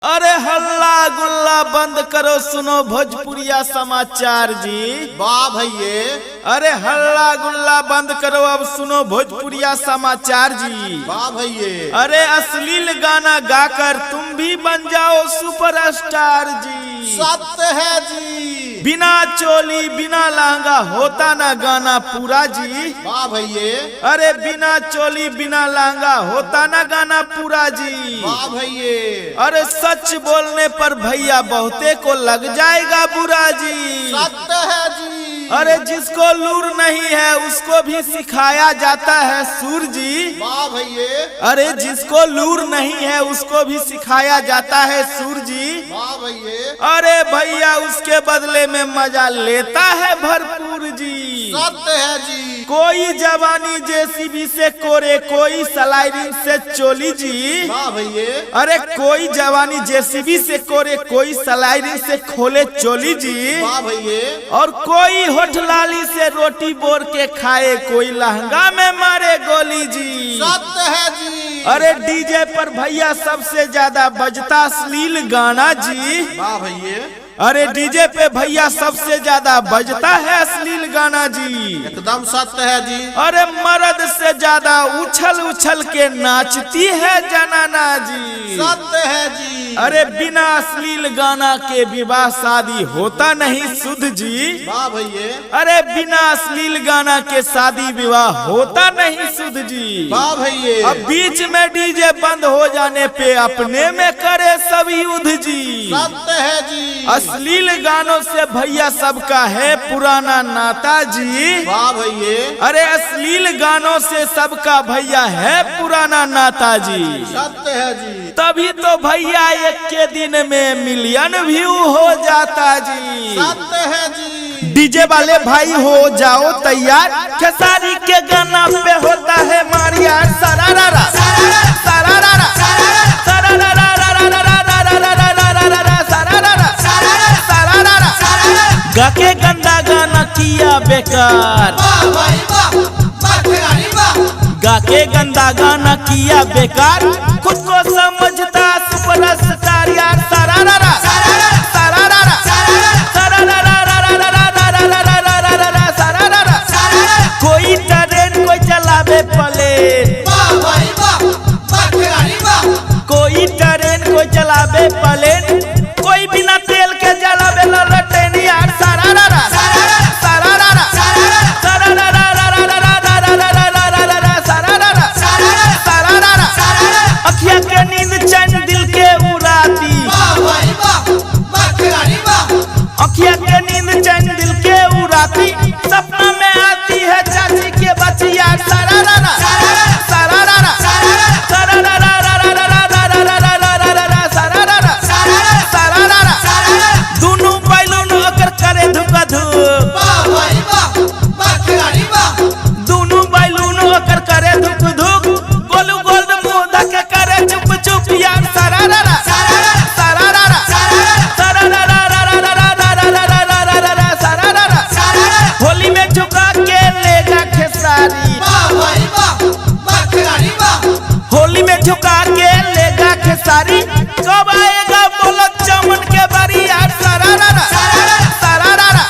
अरे हल्ला गुल्ला बंद करो, सुनो भोजपुरिया समाचार जी। वाह भैये। अरे हल्ला गुल्ला बंद करो, अब सुनो भोजपुरिया समाचार जी। वाह भैये। अरे अश्लील गाना गाकर तुम भी बन जाओ सुपरस्टार जी। सत्य है जी। बिना चोली बिना लहंगा होता ना गाना पूरा जी। वाह भैये। अरे बिना चोली बिना लहंगा होता ना गाना पूरा जी। वाह भैये। अरे सच बोलने पर भैया बहुते को लग जाएगा बुरा जी। सत्य है जी। अरे जिसको लूर नहीं है उसको भी सिखाया जाता है सूर जी। वाह भैये। अरे जिसको लूर नहीं है उसको भी सिखाया जाता है सूर जी। वाह भैये। अरे भैया उसके बदले में मजा लेता है भरपूर जी। सत्य है जी। कोई जवानी जेसीबी से कोरे, कोई स्लाइडिंग से चोली जी। वाह भैये। अरे कोई जवानी जेसीबी से कोरे, कोई स्लाइडिंग से खोले चोली जी। वाह भैये। और कोई होठ लाली से रोटी बोर के खाए, कोई लहंगा में मारे गोली जी। सत्य है जी। अरे डीजे पर भैया सबसे ज्यादा बजता अश्लील गाना जी। वाह भैये। अरे डीजे पे भैया सबसे ज्यादा बजता है अश्लील गाना जी। एकदम सत्य है जी। अरे मर्द से ज्यादा उछल उछल के नाचती है जनाना जी। सत्य है जी। अरे बिना अश्लील गाना के विवाह शादी होता नहीं शुद्ध जी। वाह भैये। अरे बिना अश्लील गाना के शादी विवाह होता नहीं शुद्ध जी। वाह भैये। अब बीच में डीजे बंद हो जाने पे अपने में करे सब युद्ध जी। सत्य है जी। अश्लील गानों से भैया सबका है पुराना नाता जी। वाह भैये। अरे अश्लील गानों से सबका भैया है पुराना नाता जी। सत्य है जी। तभी तो भैया एक के दिन में मिलियन व्यू हो जाता जी। सत्य है जी। डीजे वाले भाई हो जाओ तैयार, खेसारी के गाना पे होता है मारिया। सारा रा रा सारा रा रा सारा रा रा रा रा रा रा रा रा रा रा रा रा रा सारा रा रा सारा रा रा। गा के गंदा गाना किया बेकार, वाह भाई वाह, वाह खिलाड़ी वाह। गा के गंदा गाना किया बेकार, खुद को समझता सुपरस्टार यार। सारा रा रा सारा रा रा सारा रा रा रा रा रा रा रा रा रा रा रा रा रा सारा रा रा। कोई ट्रेन कोई चलावे प्लेन, वाह भाई वाह, वाह खिलाड़ी वाह। कोई ट्रेन कोई चलावे प्लेन, कोई बिना तेल के जलावे ललटेन यार। सारा रा रा सारा रा रा सारा रा रा रा रा रा रा रा रा रा रा रा रा रा सारा रा रा सारा रा रा। अखिया के नींद चैन दिल के उड़ाती, वाह भाई वाह, वाह खिलाड़ी वाह। अखिया के नींद चैन दिल के उड़ाती, सपना में आती है चाची के बचिया। सारा रा रा सारा रा रा सारा रा रा रा रा रा रा रा रा रा रा रा रा रा सारा रा रा सारा रा रा। दुनू बैलून ओकर करे धुका धुक, वाह भाई वाह, वाह खिलाड़ी वाह। दुनू बैलून ओकर करे धुक धुक, गोलू गोल्ड मुंह धके करे चुप चुप यार। सारा रा रा सारा रा रा सारा रा रा रा रा रा रा रा रा रा रा रा रा रा सारा रा रा। होली में झुका के लेगा खेसारी, वाह भाई वाह, वाह खिलाड़ी वाह। होली में झुका के लेगा खेसारी, कब आएगा बोलो चमन के बारी यार। सारा रा रा सारा रा रा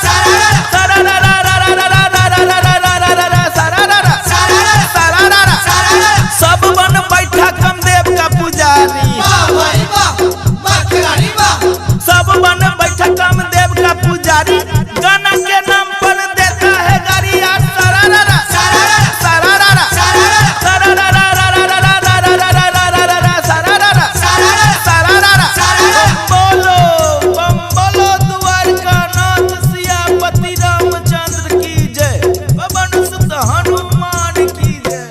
सारा रा रा रा रा रा रा रा रा रा रा रा रा रा सारा रा रा सारा रा रा। सब बन बैठा कमदेव का पुजारी, वाह भाई वाह, वाह खिलाड़ी वाह। सब बन बैठा कमदेव का पुजारी,